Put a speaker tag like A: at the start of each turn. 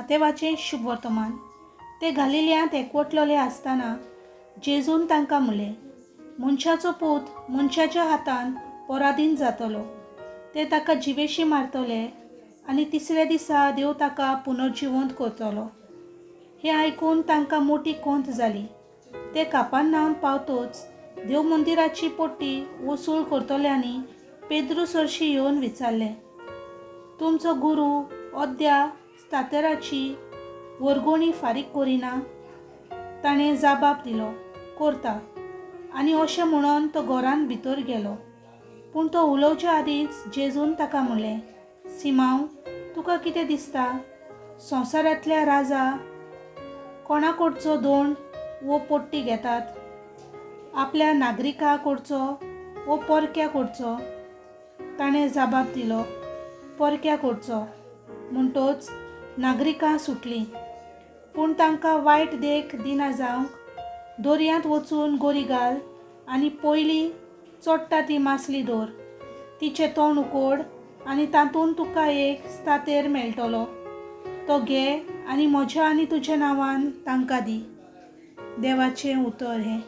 A: मातेवाचें शुभवर्तमान. ते गालिलियांत एकवटलेले आसतना जेजून तांकां म्हणलें, मनशाचो पूत मनशाच्या हातान पराधीन जातलो. ते ताका जिवेशी मारतले आनी तिसऱ्या दिसा देव ताका पुनर्जिवंत करतलो. हें आयकून तांकां मोटी कोंत जाली. ते कापानावन पावतच देव मंदिराची पट्टी वसूल करतल्यांनी पेद्रू सरशी येवन विचारलें, तुमचो गुरू अद्या स्तातेराची वर्गोणी फारीक करिना? ताणें जाबाब दिलो, करता. आनी अशें म्हणून तो घरांत भितर गेलो. पूण तो उलोवच्या आदींच जेजून ताका म्हणलें, सिमांव, तुका कितें दिसता? संवसारांतल्या राजा कोणा कडचो दोण वो पट्टी घेतात? आपल्या नागरिका कडचो वो परक्या कडचो? ताणें जाबाब दिलो, परक्या कडचो. म्हणटच नागरिकां सुटलीं. पूण तांकां वायट देख दिना जावंक दर्यांत वचून गोरी घाल आनी पयलीं चोडटा ती मासली दवर. तिचें तोंड उकोड आनी तातूंत तुका एक स्तातेर मेळटलो. तो घे आनी म्हज्या आनी तुज्या नांवान तांकां दी. देवाचें उतर हें.